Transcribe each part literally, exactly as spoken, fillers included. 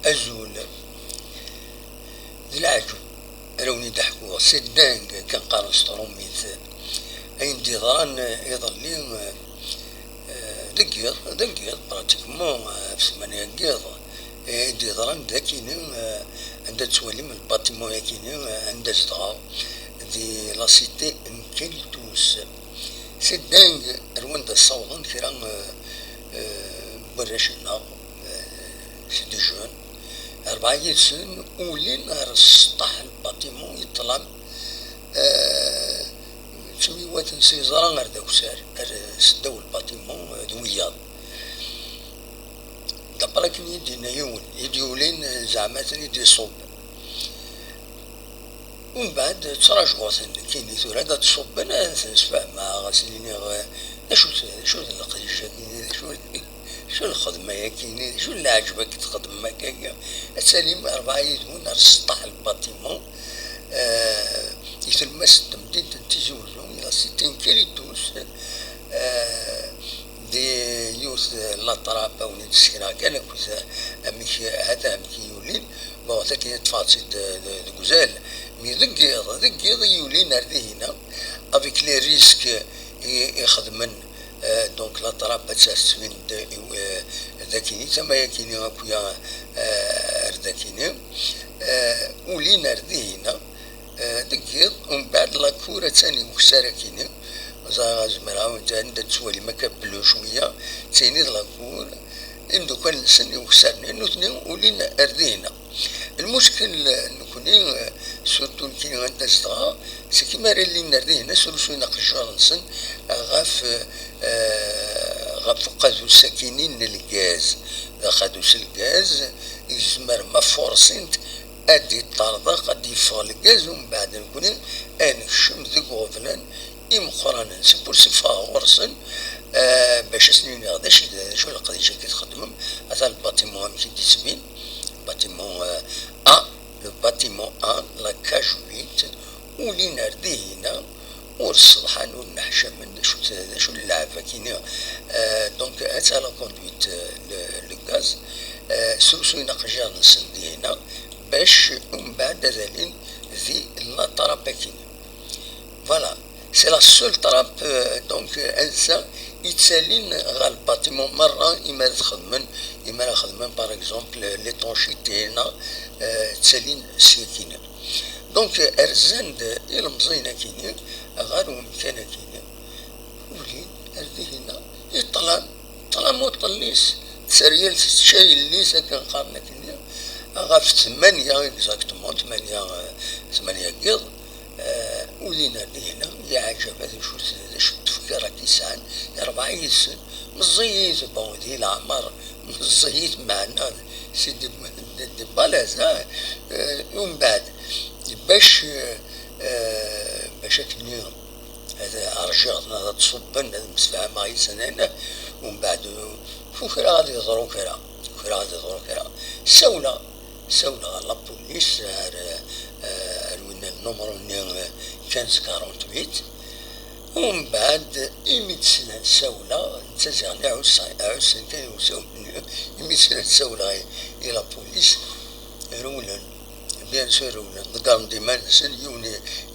Azul. D leɛǧeb. Ara wen-id-ḥkuɣ, c'est dingue, akken qqaren s trumit. Ayen d-yeḍran iḍelli, eh, deg yiḍ, deg yiḍ, pratiquement, eh, ɣef ssmana-agi yiḍ, eh, i d-yeḍran d akini, eh, anda tettwalim lbâtiment akini, eh, anda zedɣeɣ, di la cité n Kalitus. C'est dingue, ar wanda ssawḍen kra, eh, eh, n warrac-nneɣ, eh, c'est des jeunes. Rebɛa yid-sen ulin ar sṭaḥ n lbâtiment i ṭṭlam, eh, ttwiwaten s yeẓra ar d akessar, ar seddaw lbâtiment, eh, d wiyaḍ. D'après akken i d-yenna yiwen, i d-yulin, eh, zeɛma atan i d-iṣubb. Umbeɛd ttṛajuɣ-ten nekkini tura ad d-ṣubben, ad ten-sfehmeɣ, ad sen-iniɣ, eh, d acu-t, d acu d leqdic-agi, d acu, d acu lxedma-yagi, d acu n leɛǧeb-agi txedmem akka? Ad talim rebɛa yid-wen ar sṭaḥ lbâtiment, eh, i tlemmast n temdint n Tizi Uzzu, di la cité n Kalitus, eh, di yiwet n la trappe, ad wen-id-sekneɣ kan akked amek, hata amek i yulin. Bon, tagi ṭṭfeɣ-tt-id, eh, deg uzal, mais deg yiḍ, deg yiḍ i yulin ar dihina, avec les risques i, i xedmen, eh, donc la trappe ad tettbin-d, eh, d akini, tama yakini akya, eh, ar d akini, eh, ulin ar dihina, eh, deg yiḍ, umbeɛd la cour attan i ukessar akini, ẓriɣ zemreɣ anda tettwalim akka bleu cwiya, d tini d la cour, imeddukal-nsen i ukessar-nni, nutni ulin ar dihina. Lmuckel, eh, nekni, eh, surtout nekkini anda zedɣeɣ, c'est que mi ara llin ar dihina, srusuyen aqejjar-nsen ɣef, eh, ɣef uqadus akini n lgaz. D aqadus n lgaz, yezmer ma forsin-t ad d-iṭṭerḍeq, ad d-yeffeɣ lgaz, umbeɛd nekni ad nekcem deg uɣeblan imeqqranen. C'est pour ça ffɣeɣ ɣur-sen, eh, bac ad sen-iniɣ d acu, d acu leqdic-agi txeddmem, ata lbâtiment amek i d-yettbin, bâtiment, eh, A, le bâtiment A, la cage huit, ulin ar dihina, ur sseḍḥan, ur nneḥcamen, d acu, d acu n lɛeb akini. Eh, donc, ata la conduite, eh, le, le gaz, eh, srusuyen aqejjar-nsen dihina, bac umbeɛd ad alin di la trappe akini. Voilà, c'est la seule trappe, euh, donc, euh, ansa i ttalin ɣer lbâtiment merra, imi ara txedmen, imi ara xedmen, par exemple, l'étanchéité, neɣ, euh, ttalin syakini. Donc, euh, rzan-d ilemẓiyen akini ɣer umkan akini, ulin ar dihina, i ṭṭlam, ṭṭlam uṭellis, tteryel tečča yelli-s, akken qqaren akini, ɣef tmanya exactement, tmanya, euh, tmanya n yiḍ, eh, ulin ar dihina, yeɛǧeb, d acu, d acu n tfekra i sɛan, rebɛa yid-sen, meẓẓiyit, bon, di leɛmer, meẓẓiyit, meɛna, c'est des, des, des balèzes, hein, eh, umbeɛd, bac, eh, eh, bac akken ad rjiɣ, ad d-ṣubben, ad msefhameɣ yid-sen, umbeɛd, eh, kukraɣ ad yeḍru kra, kukraɣ ad yeḍru kra, ssawleɣ, Sawleɣ ɣer la police, ar, ar winna n numru-nni, quinze quarante-huit. Umbeɛd, imi d-slan sawleɣ, netta ziɣen ɛussen, ɛussen kan iwsawen-nni, imi d-slan sawleɣ i, i la police, rewlen. Bien sûr, rewlen. Ḍeggren-d iman-nsen, yiwen,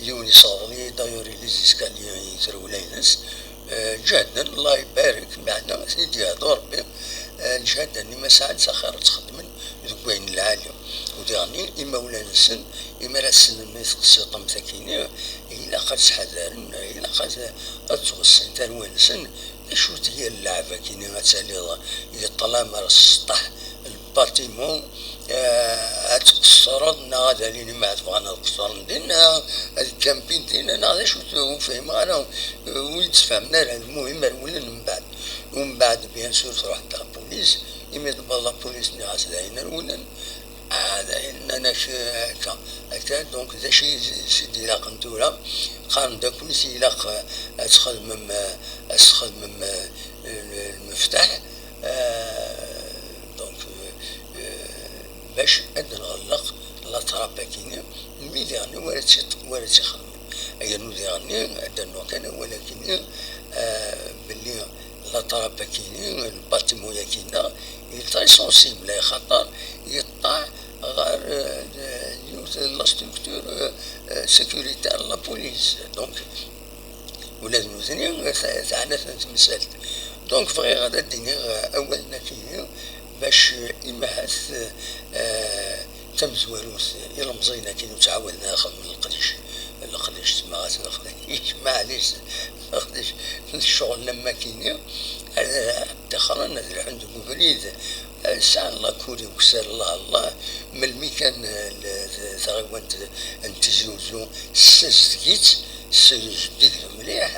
yiwen yesseɣḍel-iyi, d'ailleurs, les escaliers i trewla-ines. Eh, ǧehden, Allah ibarek, meɛna, ad ten-id-yehdu Rebbi. Eh, lǧehda-nni ma sɛan s axir ad tt-xedmen deg wayen lɛali. U diɣen imawlan-nsen, imi ara ssnen i teqsiṭ am takini, ilaq ad ttḥadaren, ilaq ad, ad ttweṣṣin tarwa-nsen. D acu tga lleɛba-kini ad taliḍ yeṭṭlam ar sṭaḥ n lbatimu, eh, ad tqeṣṣreḍ neɣ ad alin imeɛd bɣan ad qeṣṣren dinna, ad kampin dinna, neɣ d acu ur fhimeɣ ara, eh, ur yi-d-sfehmen ara, lmuhim rewlen mbeɛd. Umbeɛd, bien sûr, truḥ-d la police, imi tewweḍ la police nniɣ-as d ayen rewlen, ah, d ayen nnan-ak, eh, akka, akka, donc d acu i s-, s-id-ilaqen tura, qqaren-d akk-nni s-, ilaq, eh, ad txedmem, eh, ad txedmem, eh, l-, lmeftaḥ, eh, donc, eh, eh, bac ad nɣelleq la trappe-agi-nni, mi diɣen wara tt-, wara tt-ixedmen. Yernu diɣen ad d-rnuɣ kan awal-agi-nni, eh, belli la trappe-agi-nni, lbatimu-agi-nneɣ, il est très sensible, axaṭer yeṭṭaɛ ɣer, euh, yiwet n la structure, euh, euh, sécuritaire n la police. Donc, ula d nutni, euh, te-, teɛna-ten temsalt. Donc, bɣiɣ ad d-iniɣ, euh, awalen akini, bac, euh, imahat, euh, tamezwarut, ilemẓiyen akini ur ttɛawaden ara xedmen leqdic, leqdic, tmaɣatin leqdic, maɛlic, leqdic, ccɣel am akini, ad ṭṭixren, ad lḥun deg ubrid, sɛan lakur ukessar, Allah, Allah, melmi kan, eh, l-, taɣiwant n Tizi Uzzu, tessazdeg-itt, s-, zeddigen mliḥ,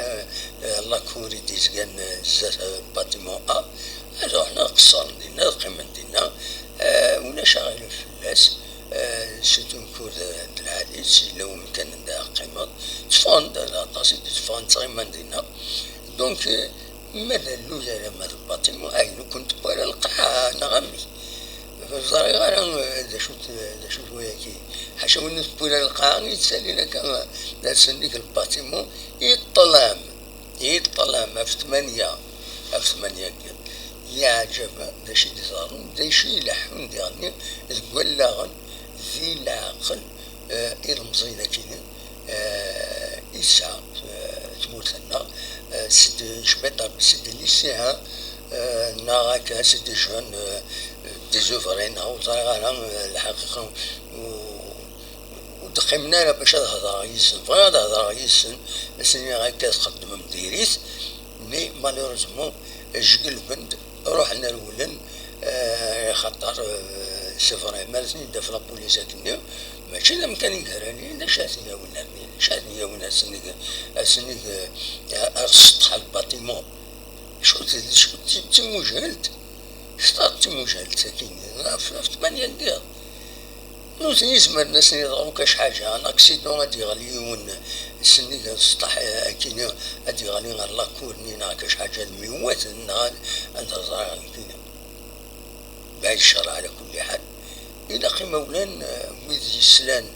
eh, lakur i d-izgan, eh, zdat, eh, bâtiment A, ad ruḥen ad qeṣṣren dinna, ad qqimen dinna, eh, ulac aɣilif fell-as, eh, surtout mkud, eh, d lɛali, yella wemkan anda ara qqimeḍ, tteffɣen-d, aṭas i d-itteffɣen ttɣiman dinna. Donc, eh, Ma d alluy alamma d lbatimu, ayen ur kent-tewwi ara lqaɛa, neɣ amek? Ur ẓriɣ ara, eh, d acu-t, d acu-t wayagi. Ḥaca win ur tewwi ara lqaɛa, yettalin akka, eh, d asennig n lbatimu, i ṭṭlam, i ṭṭlam, ɣef tmanya, ɣef tmanya n yiḍ. Yeɛǧeb d acu i d-iẓerren, d acu i ileḥḥun diɣenni deg wallaɣen, di leɛqel, eh, ilemẓiyen akini, eh, i tesɛa, eh, tmurt-nneɣ, eh, c'est des, je vais dire, c'est des lycéens, eh, neɣ akka, c'est des jeunes, eh, désœuvrés, neɣ ur ẓriɣ ara, eh, lḥaqiqa, u-, ur d-qqimen ara bac ad hedreɣ yid-sen. Bɣiɣ ad hedreɣ yid-sen, ad sen-iniɣ akka txeddmem diri-t, mais malheureusement, jgelben-d, ruḥen rewlen, eh, xaṭer, eh, c'est vrai, ma ad ten-id-taf la police akkenni, mačči d amkan i yegrani, d acu ara ten-yawin, d acu ara ten-yawin, ad sen-ig, ad sen-ig, eh, ar sṭeḥ n lbatimu. Acu d, acu d, d timujhelt, kter d timujhelt sakkin, ɣef, ɣef tmanya n yiḍ. Nutni zemren ad sen-yeḍru kac ḥaǧa, un accident, ad d-yeɣli yiwen sennig n sṭaḥ, eh, akkin ad d-yeɣli ɣer lakur-nni neɣ kac ḥaǧa ad myewwaten neɣ ad, ad ẓriɣ nekkini. Baɛid ccer ɛla kulli ḥal. Ilaq imawlan, eh, wid yeslan,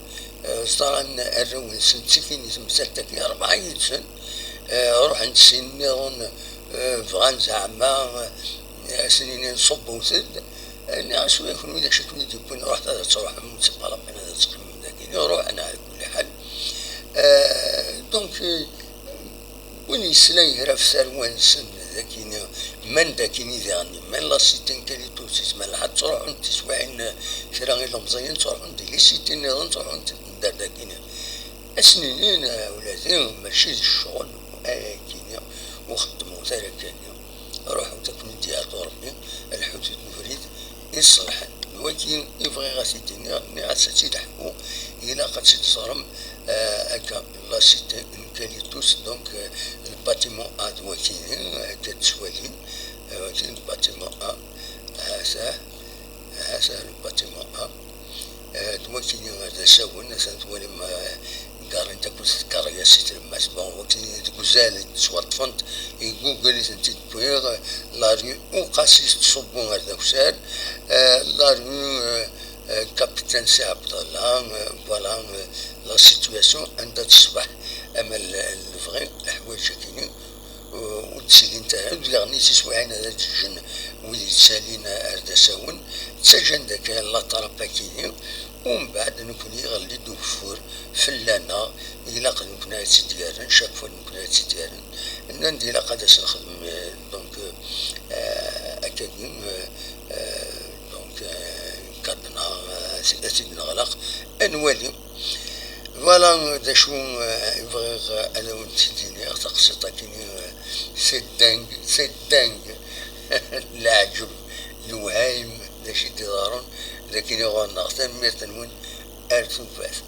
eh, ẓran arraw-nsen ttikin i temsalt-agi, rebɛa yid-sen, eh, ruḥen-d sin nniḍen, eh, bɣan zeɛma, eh, ad sen-inin ṣubbut-d. Eh, nniɣ-as, ula kenwi d acu i ken-id-yewwin, ruḥet ad truḥem, c'est pas la peine ad teqqimem dagi. Ruḥen ɛla kulli ḥal. Eh, donc, eh, win yeslan kra ɣef tarwa-nsen dagini, man dagini diɣen, man la cité n Kalitus, ma lḥa ttruḥun tiswiɛin, eh, kra ilemẓiyen ttruḥun di les cités nniḍen, ttruḥun d-, d-, dagini. Ad sen-inin, eh, ula d mačči d ccɣel, ayagini, ur xeddmut ara akkagi. Ruḥut akken i d-yeɛṭu Rebbi, lḥut deg ubrid iṣelḥen. D wagi i bɣiɣ ad t-id-iniɣ, nniɣ-as ad tt-id-ḥku, ilaq ad tt-id-teẓrem, eh, akka, la cité n Kalitus, donc, eh, le bâtiment A d wakini, eh, akka ttwalin, eh, waki le bâtiment A, hata, hata le bâtiment A. Eh, d wakini d asawen, atan twalim, eh, garent akked tkeryas i tlemmast. Bon, wakini deg uzal i d-ttwaṭṭfent, i Google i tent-id-wwiɣ, la rue Uqasi tettṣubbu ar d akessar, eh, la rue, eh, eh, Capitaine Si Abdallah, eh, voilà, eh, la situation anda teṣbeḥ, ama l-, lebɣi, leḥwayeǧ akini, ur d-ttilint ara, diɣen tiswiɛin ad d-ǧǧen wid yettalin ar d asawen, ttaǧǧan-d akka la trappe akini, umbeɛd nekni iɣelli-d ugeffur fell-aneɣ, ilaq d nekni ad tt-id-yerren, chaque fois d nekni ad tt-id-yerren, nnan-d ilaq ad as-nexdem, euh, donc, euh, akkagi, euh, euh, donc, euh, cadenas, euh, ad t-id-neɣleq, ad nwali. Voilà d acu, eh, i bɣiɣ, eh, ad awen-tt-id-iniɣ, taqsiṭ-agi, eh, c'est dingue, c'est dingue. Leɛǧeb, lewhayem, d acu i d-iḍerrun dagi ɣur-neɣ. Tanemmirt-nwen, ar tufat.